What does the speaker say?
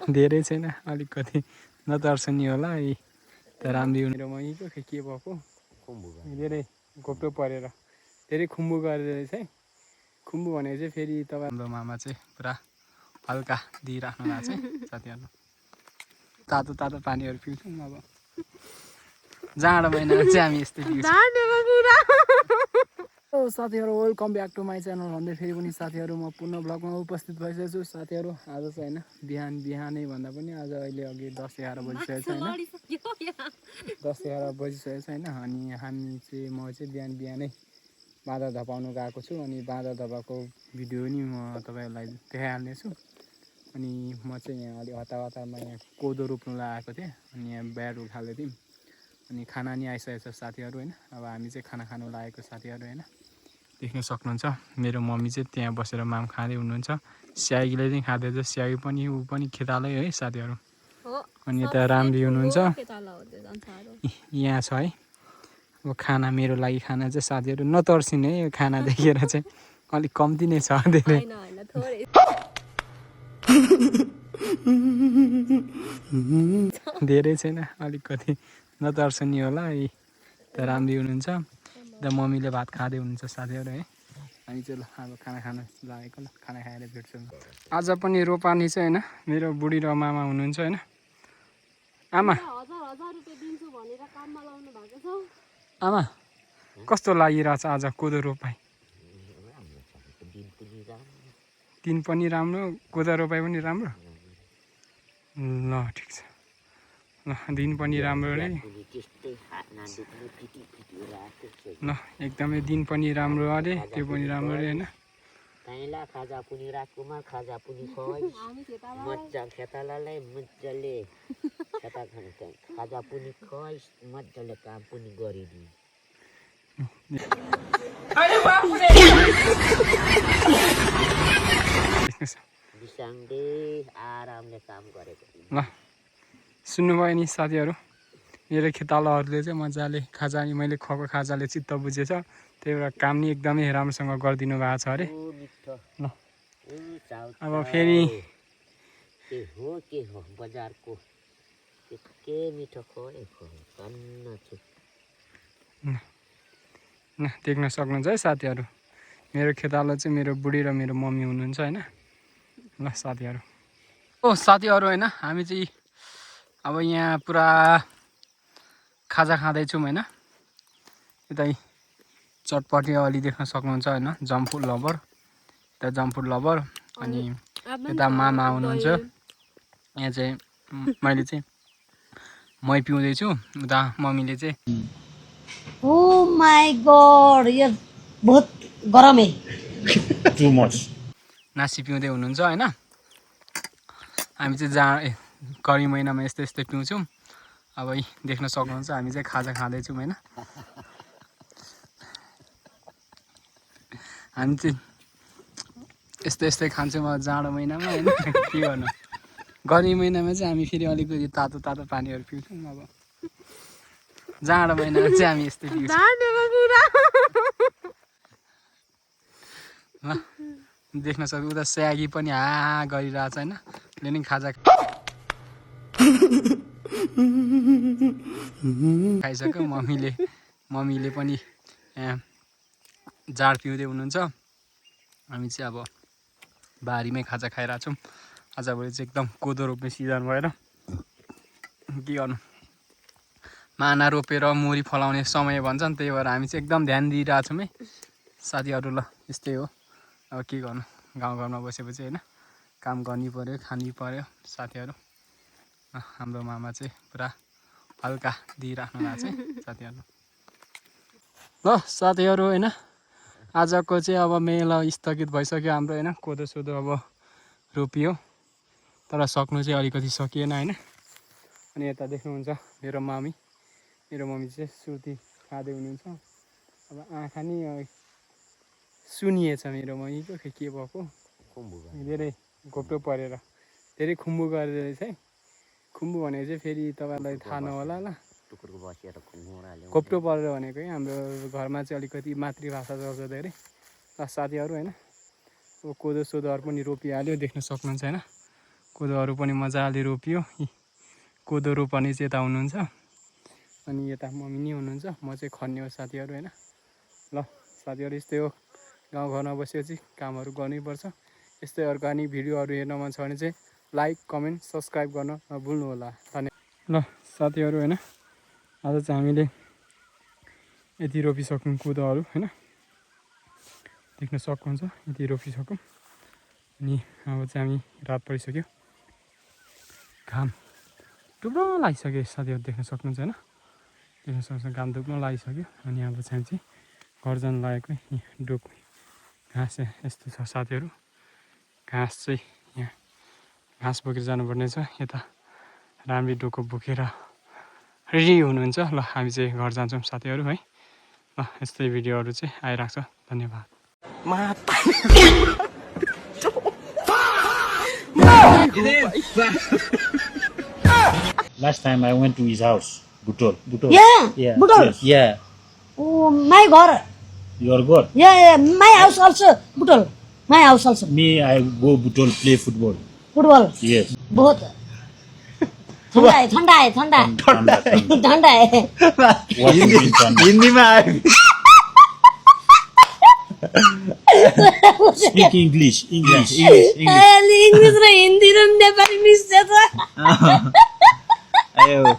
धेरै छैन अलिकति नतर्सनी होला है त राम्री मेरो महीको के भएको धेरै घोप्टो परेर धेरै खुम्बु गरेर रहेछ है खुम्बु भनेको चाहिँ फेरि तपाईँ हाम्रो मामा चाहिँ पुरा हल्का दिइराख्नु भएको छ साथीहरू तातो तातो पानीहरू पिउँछौँ अब जाडो महिनामा चाहिँ हामी यस्तै पिउँछौँ साथीहरू welcome back to my channel भन्दै फेरि पनि साथीहरू म पुनः ब्लगमा उपस्थित भइसकेको छु साथीहरू आज चाहिँ होइन बिहानै भन्दा पनि आज अहिले अघि 10-11 बजिसकेको छ होइन 10-11 बजिसकेको छ होइन अनि हामी चाहिँ म चाहिँ बिहानै बाँधा धपाउनु गएको छु अनि बाँधा धपाएको भिडियो नि म तपाईँहरूलाई देखाइहाल्नेछु अनि म चाहिँ यहाँ अलि हतारमा यहाँ कोदो रोप्नु लगाएको थिएँ अनि यहाँ ब्याड उखाल्दै थियौँ अनि खाना नि आइसकेको छ साथीहरू होइन अब हामी चाहिँ खाना खानु लागेको साथीहरू होइन देख्न सक्नुहुन्छ मेरो मम्मी चाहिँ त्यहाँ बसेर माम खाँदै हुनुहुन्छ स्यागीले चाहिँ खाँदैछ स्यागी पनि ऊ पनि खेतालै है साथीहरू अनि यता राम्री हुनुहुन्छ यहाँ छ है अब खाना मेरो लागि खाना चाहिँ साथीहरू नतर्सिने है खाना देखेर चाहिँ अलिक कम्ती नै छ धेरै धेरै छैन अलिकति नतर्सनी होला है त राम्री हुनुहुन्छ त मम्मीले भात खाँदै हुनुहुन्छ साथीहरू है हामी चाहिँ ल अब खाना खान लागेको ल खाना खाएर भेट्छौँ आज पनि रोपानी चाहिँ होइन मेरो बुढी र मामा हुनुहुन्छ होइन आमा आमा कस्तो लागिरहेछ आज कोदो रोपाई दिन पनि राम्रो कोदो रोपाई पनि राम्रो ल ठिक छ ल दिन पनि राम्रो रे ल एकदमै दिन पनि राम्रो अरे त्यो पनि राम्रो रे होइन खाजा पनि राखुमा खाजा पनि खुवाई मजा खेतालालाई मजाले खेता खाजा पनि खुवाई मजाले काम पनि गरिदिनु बिसाङले आरामले काम गरेको ल सुन्नुभयो नि साथीहरू मेरो खेतालाहरूले चाहिँ मजाले खाजा नि मैले खुवाएको खाजाले चित्त बुझेछ त्यही भएर काम नि एकदमै राम्रोसँग गरिदिनु भएको छ अरे ल अब फेरि के हो बजारको के मिठो खुवाए देख्न सक्नुहुन्छ है साथीहरू मेरो खेताला चाहिँ मेरो बुढी र मेरो मम्मी हुनुहुन्छ होइन ल साथीहरू ओ साथीहरू होइन हामी चाहिँ अब यहाँ पुरा खाजा खाँदैछौँ होइन यतै चटपटी अलि देख्न सक्नुहुन्छ होइन जम्फुट लबर यता जम्फुट लबर अनि यता मामा हुनुहुन्छ यहाँ चाहिँ मैले चाहिँ मै पिउँदैछु उता मम्मीले चाहिँ ओ माय गॉड ये बहुत गरम है टु मच नासी पिउँदै हुनुहुन्छ होइन हामी चाहिँ करी महिनामा यस्तै पिउँछौँ अब देख्न सक्नुहुन्छ हामी चाहिँ खाजा खाँदैछौँ होइन हामी चाहिँ यस्तै खान्छौँ अब जाडो महिनामा होइन के गर्नु गर्मी महिनामा चाहिँ हामी फेरि अलिकति तातो पानीहरू पिउँछौँ अब जाडो महिनामा चाहिँ हामी यस्तै पिउँछौँ ल देख्न सक्छु उता स्यागी पनि गरिरहेछ होइन ले नि खाजा खाइसक्यो मम्मीले पनि जाड पिउँदै हुनुहुन्छ हामी चाहिँ अब बारीमै खाजा खाइरहेको छौँ आजभोलि चाहिँ एकदम कोदो रोप्ने सिजन भएर के गर्नु माना रोपेर मोरी फलाउने समय भन्छन् त्यही भएर हामी चाहिँ एकदम ध्यान दिइरहेछौँ है साथीहरू ल यस्तै हो अब के गर्नु गाउँघरमा बसेपछि होइन काम गर्नै पर्यो खानै पर्यो साथीहरू हाम्रो मामा चाहिँ पुरा हल्का दिइराख्नु भएको छ साथीहरू ल साथीहरू होइन आजको चाहिँ अब मेला स्थगित भइसक्यो हाम्रो होइन कोदो सोदो अब रोपियो तर सक्नु चाहिँ अलिकति सकिएन होइन अनि यता देख्नुहुन्छ मेरो मम्मी चाहिँ सुर्ती खाँदै हुनुहुन्छ अब आँखा नि सुनिएछ मेरो मम्मीको के भएको धेरै घोप्टो परेर धेरै खुम्बु गरेर रहेछ है खुम्बु भनेको चाहिँ फेरि तपाईँलाई थाहा नहोला ल घोप्टो परेर भनेको है हाम्रो घरमा चाहिँ अलिकति मातृभाषा चल्छ धेरै ल साथीहरू होइन अब कोदो सोदोहरू पनि रोपिहाल्यो देख्न सक्नुहुन्छ होइन कोदोहरू पनि मजाले रोपियो। कोदो रोप्ने चाहिँ यता हुनुहुन्छ अनि यता मम्मी नि हुनुहुन्छ, म चाहिँ खन्ने हो साथीहरू होइन। ल साथीहरू यस्तै हो, गाउँघरमा बसेपछि कामहरू गर्नैपर्छ। यस्तै अर्ग्यानिक भिडियोहरू हेर्न मन छ भने चाहिँ लाइक कमेन्ट सब्सक्राइब गर्न नभुल्नु होला। धन्यवाद। ल साथीहरू होइन, आज चाहिँ हामीले यति रोपिसक्यौँ कोदोहरू होइन, देख्न सक्नुहुन्छ यति रोपिसक्यौँ। अनि अब चाहिँ हामी रात परिसक्यो, घाम डुब्न लागिसक्यो साथीहरू, देख्न सक्नुहुन्छ होइन, देख्न सक्नुहुन्छ घाम डुब्न लागिसक्यो। अनि अब चाहिँ घर जान लागेको यहाँ डोको घाँस यस्तो छ साथीहरू, घाँस चाहिँ यहाँ घाँस बोकेर जानुपर्ने छ। यता राम्री डोको बोकेर रेडी हुनुहुन्छ। ल हामी चाहिँ घर जान्छौँ साथीहरू है। ल यस्तै भिडियोहरू चाहिँ आइरहेको छ। धन्यवाद। Last time I went to his house, Butol. Yeah, Yeah. Butol. Yes. Yeah. Oh, my God. Your God. Yeah, my house also, Butol. My house also. Me, I go Butol play football. Football. Yes. बहुत ठंडा है, ठंडा है, ठंडा है, ठंडा है। What you mean, Thunder? हिन्दीमा आयो। Speak English. English. इंग्लिश र हिन्दी र नेपाली मिक्स छ त। आयो